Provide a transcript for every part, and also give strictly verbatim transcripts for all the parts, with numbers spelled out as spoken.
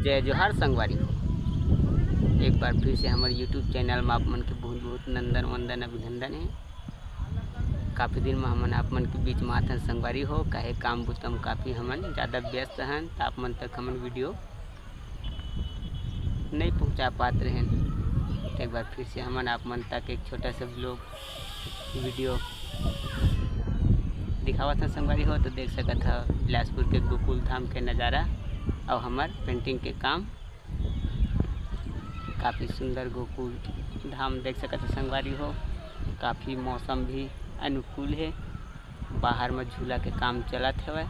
जय जोहार संगवारी हो, एक बार फिर से हमर YouTube चैनल में आप मन के बहुत बहुत नंदन वंदन अभिनंदन है। काफ़ी दिन में हमन आप मन के बीच में आथन संगवारी हो, काहे काम बुता में काफ़ी हमन ज़्यादा व्यस्त हन, त आप मन तक हमन वीडियो नहीं पहुंचा पात रहेन। तो एक बार फिर से हमन आप मन तक एक छोटा सा ब्लॉग वीडियो दिखावत हन संगवारी हो। तो देख सकत ह बिलासपुर के गोकुल धाम के नज़ारा और हमर पेंटिंग के काम। काफ़ी सुंदर गोकुल धाम देख सकत ह संगवारी हो। काफ़ी मौसम भी अनुकूल है। बाहर में झूला के काम चलत हवय।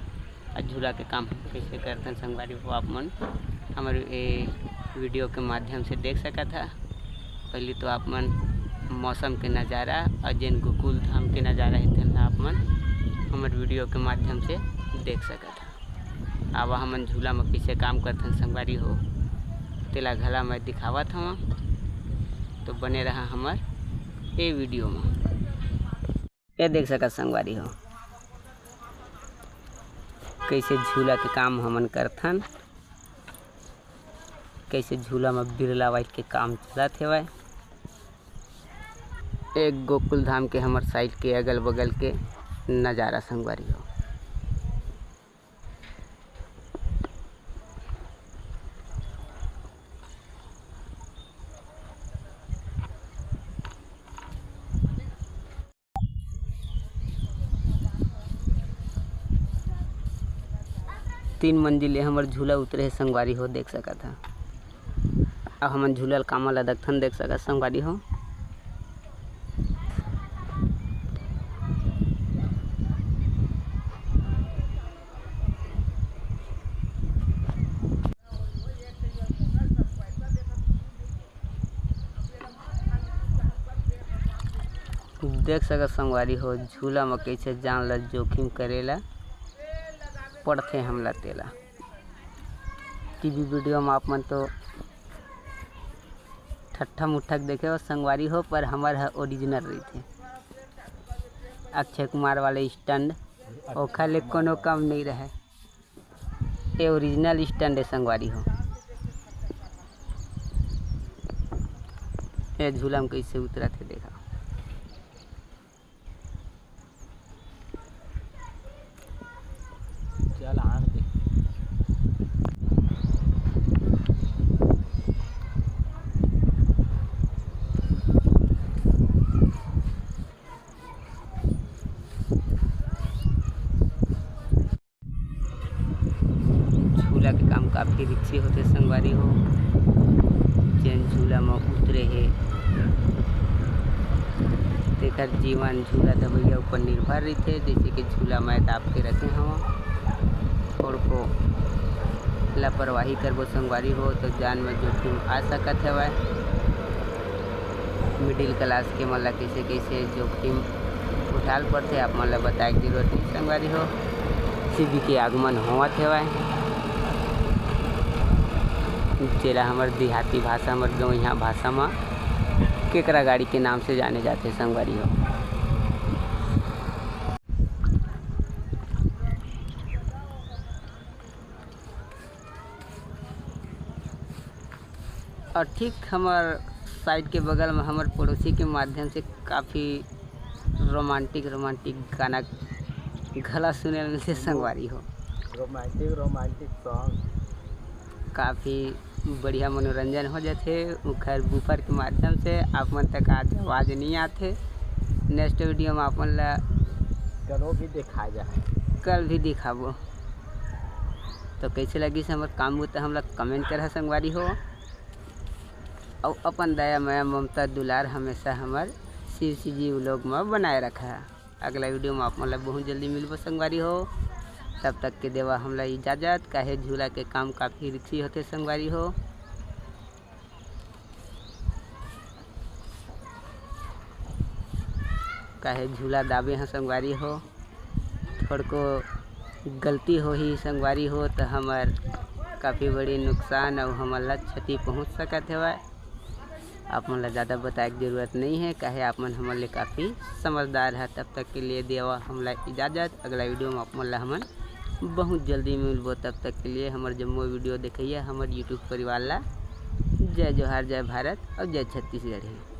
अउ झूला के काम कइसे करथन संगवारी हो, आप मन हमर ए वीडियो के माध्यम से देख सकत ह। पहली तो आप मन मौसम के नज़ारा अउ जेन गोकुल धाम के नज़ारा हे, तेन ला आप मन हमर वीडियो के माध्यम से देख सकत ह। आवा हमन झूला म कइसे काम करथन संगवारी हो, तेला घला मैं दिखावत हवं, तो बने रहा हमर ए वीडियो म। ये देख सकत संगवारी हो, कइसे झूला के काम हमन करथन, कइसे झूला म बिरला वाइट के काम चलत हेवय। एक गोकुल धाम के हमर साइड के अगल बगल के नज़ारा संगवारी हो। तीन मंजिल ले हमर झूला उतरे हे संगवारी हो, देख सकत ह। अब हमन झूला ल कामा ल दखथन, देख सकत संगवारी हो। देख सकत संगवारी हो, झूला म कइसे जान ल जोखिम करे ल पड़थे हमला तेला। टीवी वीडियो म आप मन तो ठट्ठा मुट्ठा के देखे हो संगवारी हो, पर हमर ह ओरिजिनल रहिथे। अक्षय कुमार वाले स्टंट, ओखर ले कोनो कम नइ रहय। ये ओरिजिनल स्टंट हे संगवारी हो। ये झूला म कइसे उतरत हे देखा। चल आन दे। झूला के काम काफी रिक्सी होथे संगवारी हो। जेन झूला म उतरे हे, तेकर जीवन झूला दबइया ऊपर निर्भर रहिथे। जइसे कि झूला मैं दाब के रखे हवं, थोड़को लापरवाही करबो संगवारी हो, तो जान म जोखिम आ सकत हवय। मिडिल क्लास के मन ला कइसे कइसे जोखिम उठाल पड़थे, आप मन ला बताए के जरूरत नहीं संगवारी हो। सीबी के आगमन होवत हेवय, जेला हमर देहाती भाषा, हमर गंवइहा भाषा म केकरा गाड़ी के नाम से जाने जाथे संगवारी हो। और ठीक हमर साइड के बगल में हमर पड़ोसी के माध्यम से काफ़ी रोमांटिक रोमांटिक गाना घला सुने ल मिलथे संगवारी हो। Romantic romantic song. काफ़ी बढ़िया मनोरंजन हो जाथे उखर बूफर के माध्यम से। आप मन तक आज आवाज़ नहीं आथे। नेक्स्ट वीडियो में आप मन ला कनो भी देखा जाए, कल भी दिखाबो। तो कइसे लगिस हमर काम बुता हमला कमेंट करहा संगवारी हो। अउ अपन दया मया ममता दुलार हमेशा हमर शिव सी जी व्लॉग म बनाए रखा। अगला वीडियो म आप मन ला बहुत जल्दी मिलबो संगवारी हो। तब तक के देवा हमला इजाजत, काहे झूला के काम काफी रिक्सी होथे संगवारी हो। काहे झूला दाबे ह संगवारी हो, थोड़को गलती होही संगवारी हो, त हमर काफी बड़ी नुकसान अउ हमन ला क्षति पहुंच सकत हेवय। आप मन ला ज्यादा बताए के जरूरत नहीं है, काहे आप मन हमन ले काफी समझदार है। तब तक के लिए देवा हमला इजाजत, अगला वीडियो में आप मन ला हमन बहुत जल्दी मिलबो। तब तक के लिए हमर जम्मो वीडियो देखइया हमर YouTube परिवार ला जय जोहार, जय भारत और जय छत्तीसगढ़ी।